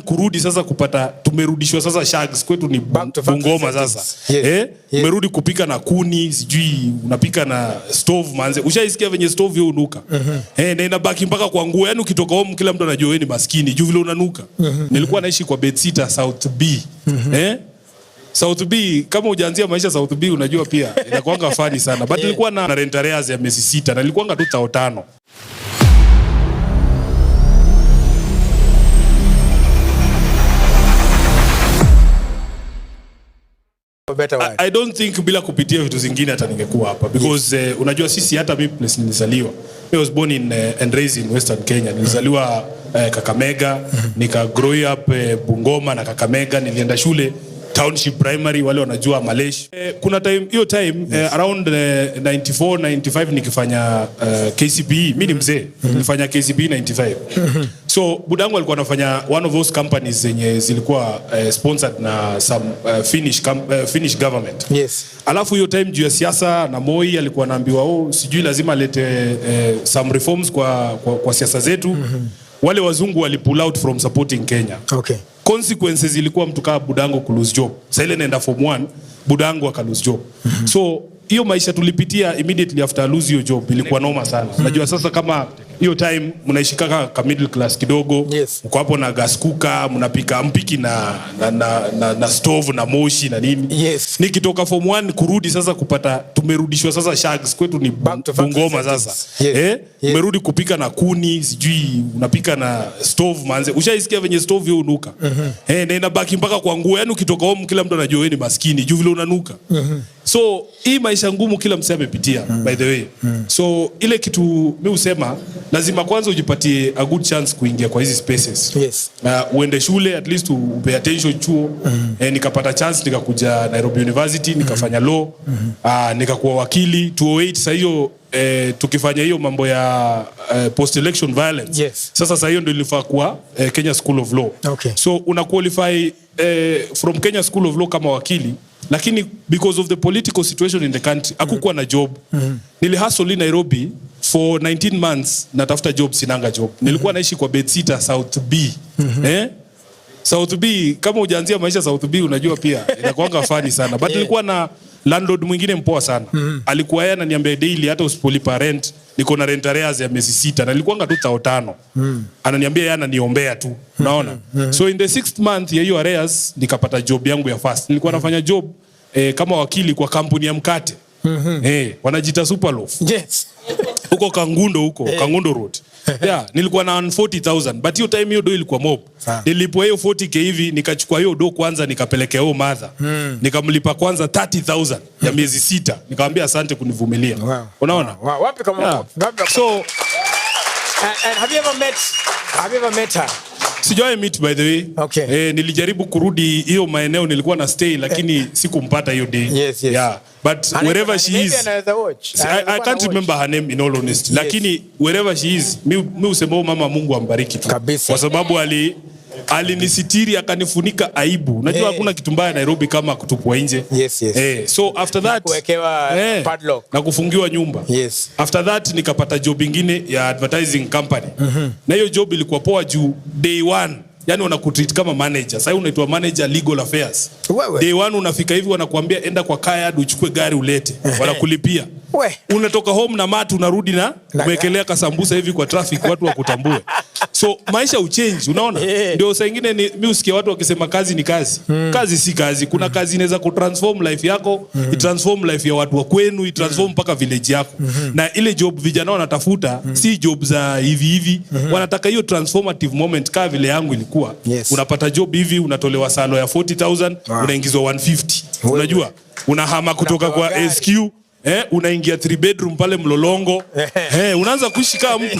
Kurudi sasa kupata, tumerudishwa sasa shags kwetu ni Back to factory Bungoma sasa. settings. Yes. Eh, umerudi kupika na kuni, sijui unapika na stove manze. Ushaisikia venye stove hiyo unuka? Eh, na inabaki mpaka kwa nguo. Yaani ukitoka home kila mtu anajua wewe ni maskini juu vile unanuka. Nilikuwa naishi kwa bedsitter South B. Eh? South B, kama hujaanzia maisha South B, unajua pia inakuanga funny sana. But nilikuwa na rent arrears ya miezi 6 na nilikuwanga tu 5,000. For better word. I don't think bila kupitia vitu zingine hata ningekuwa hapa because unajua sisi, hata mimi place nilizaliwa. I was born in and raised in Western Kenya. Nilizaliwa Kakamega, nika grow up Bungoma na Kakamega, nilienda shule Township Primary, wale wanajua Malesh. Kuna time, hiyo time, around 94 95 nikifanya KCPE, mimi ni mzee. Nilifanya KCPE 95. So budangu alikuwa anafanya one of those companies zenye zilikuwa sponsored na some Finnish government. Alafu hiyo time juu ya siasa na Moi alikuwa anaambiwa, oh, sijui lazima alete some reforms kwa siasa zetu. Wale wazungu wali pull out from supporting Kenya. Consequences ilikuwa mtu kama budangu ku lose job. Sasa ile naenda form 1, budangu aka lose job. So hiyo maisha tulipitia immediately after lose your job ilikuwa noma sana. Unajua sasa kama hiyo time mnaishi kaka middle class kidogo. Mko hapo na gas cooker, mnapika mpiki na stove na moshi na nini. Nikitoka form 1 kurudi sasa kupata, tumerudishwa sasa shags kwetu ni Back to factory Bungoma settings. sasa. Yes. Eh, umerudi kupika na kuni, sijui unapika na stove manze. Ushaisikia venye stove hiyo unuka? Eh, na inabaki mpaka kwa nguo. Yaani ukitoka home kila mtu anajua wewe ni maskini juu vile unanuka. So hii maisha ngumu kila msee amepitia, by the way. So ile kitu mi husema, lazima kwanza ujipatie a good chance kuingia kwa hizi spaces. Uende shule, at least upay attention chuo. Eh, nikapata chance nikakuja Nairobi University, nikafanya law. Nikakuwa wakili 2008. Sasa hiyo, tukifanya hiyo mambo ya post election violence. Sasa sasa hiyo ndio ilifaa kuwa Kenya School of Law. So una qualify from Kenya School of Law kama wakili, lakini because of the political situation in the country hakukuwa na job. Nilihustle in Nairobi for 19 months natafuta job, sinanga job. Nilikuwa naishi kwa bedsitter South B. Eh? South B, kama hujaanzia maisha South B, unajua pia inakuanga funny sana. But nilikuwa na landlord mwingine mpoa sana. Alikuwa yeye ananiambia daily, hata usipolipa rent, niko na rent arrears ya miezi 6 na nilikuwanga tu 5,000. Ananiambia yeye ananiombea tu. Unaona? So in the sixth month ya hiyo arrears nikapata job yangu ya first. Nilikuwa nafanya job kama wakili kwa kampuni ya mkate. Wanajiita Superloaf. Huko Kangundo huko, Kangundo Road. Yeah, nilikuwa na 40,000, but hiyo time hiyo do ilikuwa mob. Nilipwa hiyo 40K hivi, nikachukua hiyo do kwanza nikapelekea huyo mother. Nikamlipa kwanza 30,000 ya miezi 6. Nikamwambia asante kunivumilia. Unaona? Wow. Wapi kama wapi kama So And have you ever met her? Sijawahi meet, by the way. Eh, nilijaribu kurudi hiyo maeneo nilikuwa na stay, lakini sikumpata hiyo day. Yeah. But wherever she Maybe is, anaweza watch. I can't remember her name in all honesty. Lakini wherever she is, mi husema huyu mama Mungu ambariki tu. Kabisa. Kwa sababu alinisitiri akanifunika aibu. Unajua hakuna kitu mbaya Nairobi kama kutupwa nje. So after that, Kuwekewa padlock. Na kufungiwa nyumba. After that nikapata job ingine ya advertising company. Na hiyo job ilikuwa poa juu day one, yani wanakutreat kama manager. Sasa unaitwa manager legal affairs. Wewe. Day one unafika hivi wanakuambia enda kwa car yard uchukue gari ulete. Wanakulipia. We. Unatoka home na matu unarudi na Na umewekelea kasambusa hivi kwa traffic watu wakutambue. So maisha uchange, unaona? Ndio saa ingine mimi husikia watu wakisema kazi ni kazi. Kazi si kazi. Kuna kazi inaweza kutransform life yako, itransform life ya watu wa kwenu, itransform mpaka village yako. Na ile job vijana wanatafuta si job za hivi hivi. Wanataka hiyo transformative moment kama vile yangu ilikuwa. Unapata job hivi, unatolewa salo ya 40,000, unaingizwa 150. Wewe. Unajua? Unahama kutoka Unapewa kwa gari. SQ, unaingia 3 bedroom pale Mlolongo. Unaanza kuishi kama mtu.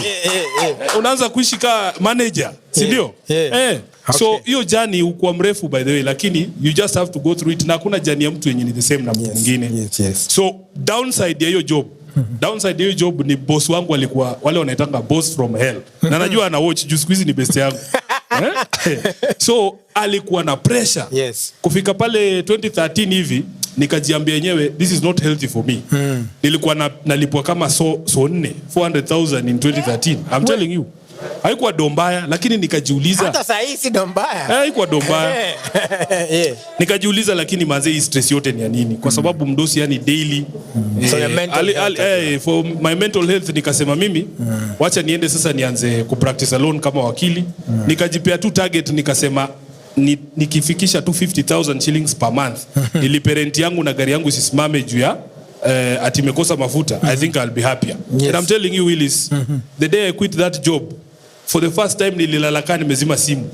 Unaanza kuishi kama manager, si ndio? So hiyo journey hukuwa mrefu, by the way, lakini you just have to go through it, na hakuna journey ya mtu yenye ni the same na mtu mwingine. So downside ya hiyo job ni boss wangu alikuwa wale wanaitanga boss from hell. Na najua ana watch juu siku hizi ni best yangu. So alikuwa na pressure. Kufika pale 2013 hivi nikajiambia yenyewe this is not healthy for me. Nilikuwa nalipwa kama so 4, 400,000 in 2013. I'm telling you. Haikuwa do mbaya, lakini nikajiuliza, Hata saa hii si ndo mbaya. Eh, haikuwa do mbaya. Nikajiuliza, lakini manze, hii stress yote ni ya nini? Kwa sababu mdosi yani daily So your mental health. For my mental health nikasema mimi wacha niende sasa nianze kupractice alone kama wakili. Nikajipea tu target, nikasema nikifikisha tu 50,000 shillings per month, nilipe rent yangu na gari yangu isisimame juu ya ati imekosa mafuta, I think I'll be happier. And I'm telling you, Willis, the day I quit that job, for the first time nililala kaa nimezima simu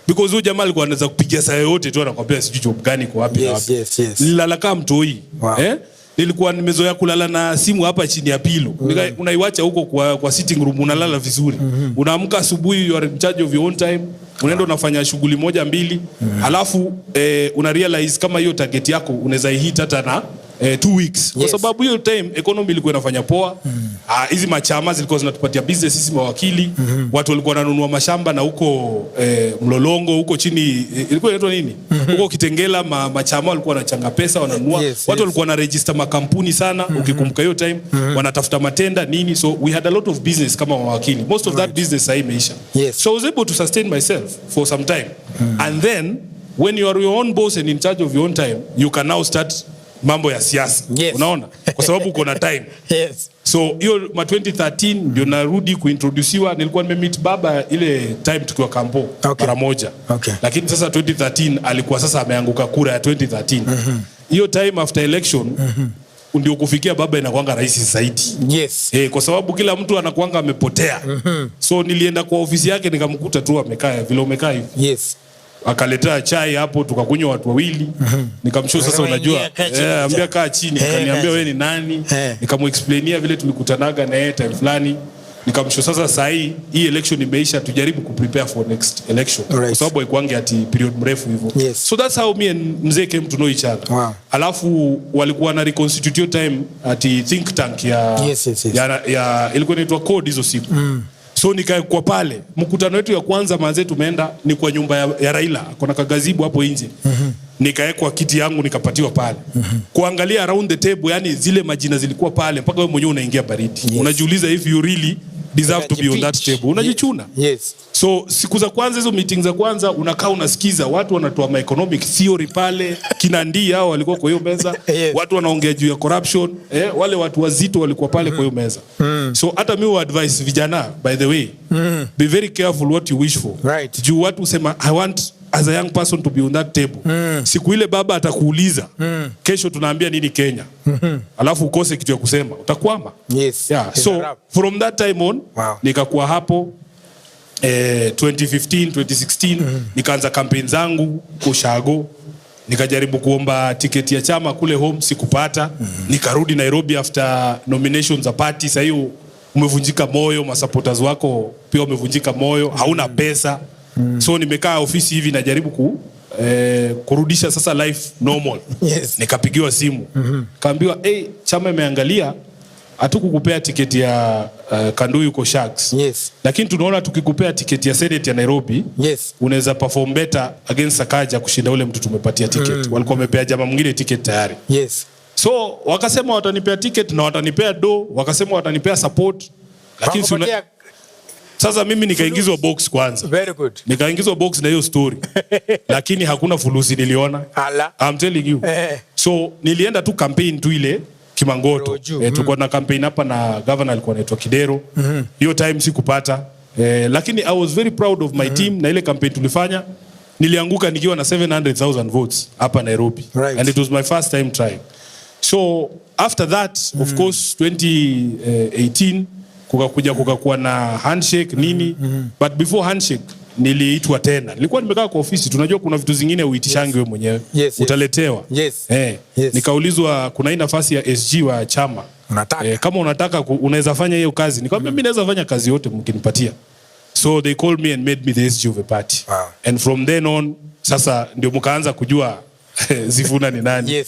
because huyu jamaa alikuwa anaweza kupigia saa yoyote tu, anakwambia sijui job gani kwa wapi na wapi. Nililala kaa mtoi. Eh? Nilikuwa nimezoea kulala na simu hapa chini ya pillow. Unaiwacha huko kwa sitting room, unalala vizuri. Unaamka asubuhi, you are in charge of your own time. Unaenda unafanya shughuli moja mbili. Alafu una realize kama hiyo target yako unaweza ihit hata na 2 weeks. Kwa sababu hiyo time economy ilikuwa inafanya poa. Ah, hizi machama zilikuwa zinatupatia business sisi mawakili. Watu walikuwa wananunua mashamba na huko Mlolongo huko chini, ilikuwa inaitwa nini? Huko Kitengela machama walikuwa wanachanga pesa wananunua. Watu walikuwa wana register makampuni sana, ukikumbuka hiyo time wanatafuta matenda nini, so we had a lot of business kama mawakili. Most of that business sasa imeisha. So I was able to sustain myself for some time. And then when you are your own boss and in charge of your own time, you can now start mambo ya siasa. Unaona? Kwa sababu uko na time. So hiyo ma 2013 ndio narudi kuintroduciwa. Nilikuwa nimemeet baba ile time tukiwa kampo mara moja. Lakini sasa 2013 alikuwa sasa ameanguka kura ya 2013. Hiyo time after election ndio kufikia baba inakuanga rahisi zaidi. Kwa sababu kila mtu anakuanga amepotea. So nilienda kwa ofisi yake nikamkuta tu amekaa vile umekaa hivi. Akaletea chai hapo tukakunywa watu wawili. Nikamshow sasa, Akasema, unajua, "Ingia, kaa chini." Ambia kaa chini. Akaniambia, "Wewe ni nani?" Nikamuexplainia vile tulikutanaga na yeye time fulani. Nikamshow sasa sahi hii election imeisha, tujaribu kuprepare for next election. Kwa sababu haikuangi ati period mrefu hivyo. So that's how me and mzee came to know each other. Alafu walikuwa na reconstitute hiyo time ati think tank ya, ya ilikuwa inaitwa CORD hizo siku. So nikaekwa pale. Mkutano wetu ya kwanza manze tumeenda ni kwa nyumba ya Raila, kuna kagazebo hapo nje. Nikaekwa kiti yangu nikapatiwa pale. Kuangalia around the table, yani zile majina zilikuwa pale mpaka wewe mwenyewe unaingia baridi. Unajiuliza if you really deserve to be on that Unajipicha. table. Unajichuna. So siku za kwanza, hizo meeting za kwanza, unakaa unasikiza watu wanatoa ma economic theory pale, kina Ndii hao walikuwa kwa hiyo meza. Watu wanaongea juu ya corruption, wale watu wazito walikuwa pale kwa hiyo meza. So hata mi advice vijana, by the way, be very careful what you wish for. Juu watu husema, "I want as a young person to be on that table." Siku ile baba atakuuliza, "Kesho tunaambia nini Kenya?" Alafu ukose kitu ya kusema, utakwama. It's a So wrap. from that time on nikakuwa hapo 2015 2016 nikaanza kampeni zangu kushago, nikajaribu kuomba tiketi ya chama kule home, sikupata. Nikarudi Nairobi after nominations za party. Sasa hiyo umevunjika moyo, masupporters wako pia wamevunjika moyo, hauna pesa. So nimekaa ofisi hivi najaribu kurudisha sasa life normal. Nikapigiwa simu, kaambiwa, "Hey, chama imeangalia, hatukukupea tiketi ya Kanduyi uko Sharks, lakini tunaona tukikupea tiketi ya Senate ya Nairobi unaweza perform better against Sakaja kushinda ule mtu tumepatia ticket." Walikuwa wamepea jamaa mwingine ticket tayari. So wakasema watanipea ticket na watanipea do, wakasema watanipea support, lakini sasa mimi nikaingizwa box kwanza. Very good. Nikaingizwa box na hiyo story, lakini hakuna fulusi niliona. Ala. I'm telling you. So nilienda tu campaign tu ile Kimangoto. Roju. Tulikuwa na campaign hapa na governor alikuwa anaitwa Kidero. Hiyo time sikupata. Lakini I was very proud of my team na ile campaign tulifanya. Nilianguka nikiwa na 700,000 votes hapa Nairobi. And it was my first time trying. So after that, of course, 2018 kukakuja kukakuwa na handshake nini, but before handshake niliitwa tena. Nilikuwa nimekaa kwa ofisi, tunajua kuna vitu zingine uitishangi wewe mwenyewe. Utaletewa. Nikaulizwa kuna hii nafasi ya SG wa chama. Unataka? Kama unataka unaweza fanya hiyo kazi. Nikamwambia mimi naweza fanya kazi yote mkinipatia. So they called me and made me the SG of the party. And from then on sasa ndio mkaanza kujua Sifuna ni nani.